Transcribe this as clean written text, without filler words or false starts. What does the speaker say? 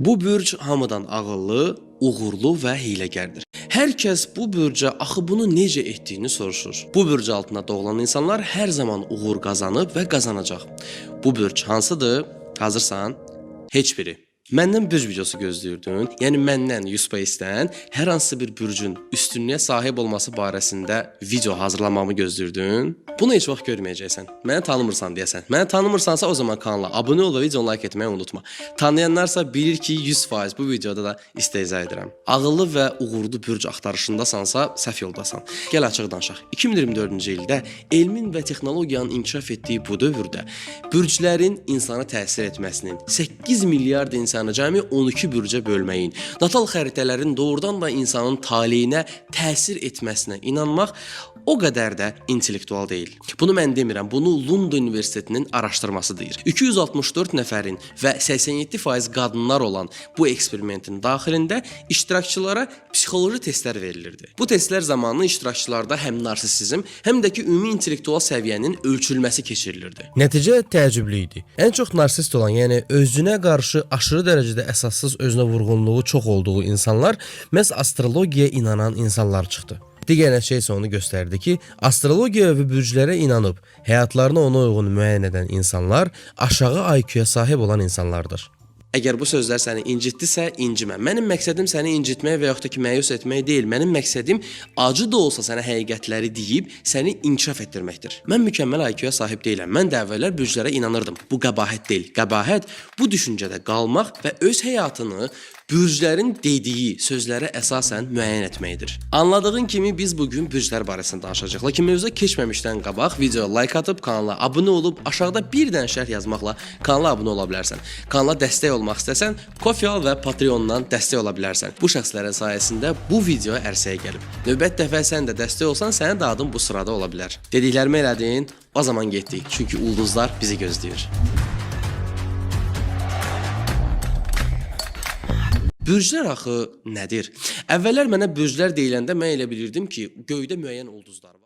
Bu bürc hamıdan ağıllı, uğurlu və hiyləgərdir. Hər kəs bu bürcə axı bunu necə etdiyini soruşur. Bu bürc altında doğulan insanlar hər zaman uğur qazanıb və qazanacaq. Bu bürc hansıdır? Hazırsan? Heç biri. Məndən bürc videosu gözləyirdin? Yəni məndən Uspace-dən hər hansı bir bürcün üstünlüyə sahib olması barəsində video hazırlamamı gözləyirdin? Bunu heç vaxt görməyəcəksən. Məni tanımırsan deyəsən. Məni tanımırsansa o zaman kanala abunə ol və videonu like etməyi unutma. Tanıyanlarsa bilir ki 100% bu videoda da istehza edirəm. Ağıllı və uğurlu bürc axtarışındasansa səhv yoldasan. Gəl açıq danışaq. 2024-cü ildə elmin və texnologiyanın inkişaf etdiyi bu dövrdə bürclərin insana təsir etməsinin 8 milyard insanı cəmi 12 bürcə bölməyin, natal xəritələrin doğrudan da insanın taleyinə təsir etməsinə inanmaq o qədər də intellektual deyil. Bunu mən demirəm, bunu Lund Universitetinin araşdırması deyir. 264 nəfərin və 87% qadınlar olan bu eksperimentin daxilində iştirakçılara psixoloji testlər verilirdi. Bu testlər zamanı iştirakçılarda həm narsisizm, həm də ki ümumi intellektual səviyyənin ölçülməsi keçirilirdi. Nəticə təəccüblü idi. Ən çox narsist olan, yəni özünə qarşı aşırı dərəcədə əsassız özünə vurğunluğu çox olduğu insanlar məhz astrologiyaya inanan insanlar çıxdı. Digər nəticə isə onu göstərdi ki, astrologiyaya və bürclərə inanıb həyatlarını ona uyğun müəyyən edən insanlar aşağı IQ-ya sahib olan insanlardır. Əgər bu sözlər səni incitdisə, incimə. Mənim məqsədim səni incitmək və yaxud da ki, məyus etmək deyil. Mənim məqsədim acı da olsa sənə həqiqətləri deyib səni inkişaf etdirməkdir. Mən mükəmməl IQ-ya sahib deyiləm. Mən də əvvəllər bürclərə inanırdım. Bu qəbahət deyil. Qəbahət bu düşüncədə qalmaq və öz həyatını bürclərin dediyi sözlərə əsasən müəyyən etməkdir. Anladığın kimi biz bu gün bürclər barəsində danışacağıq. Lakin mövzuya keçməmişdən qabaq videoya like atıb kanala abunə olub aşağıda bir dənə şərh yazmaqla kanala abunə ola bilərsən. Kanala dəstək olmaq istəsən, Ko-fi al və Patreondan dəstək ola bilərsən. Bu şəxslərin sayəsində bu video ərsəyə gəlib. Növbəti dəfə sən də dəstək olsan, sənin də adın bu sırada ola bilər. Dediklərimi elədin, o zaman getdik. Çünki ulduzlar bizi gözləyir. Bürclər axı nədir? Əvvəllər mənə bürclər deyiləndə mən elə bilirdim ki, göydə müəyyən ulduzlar var.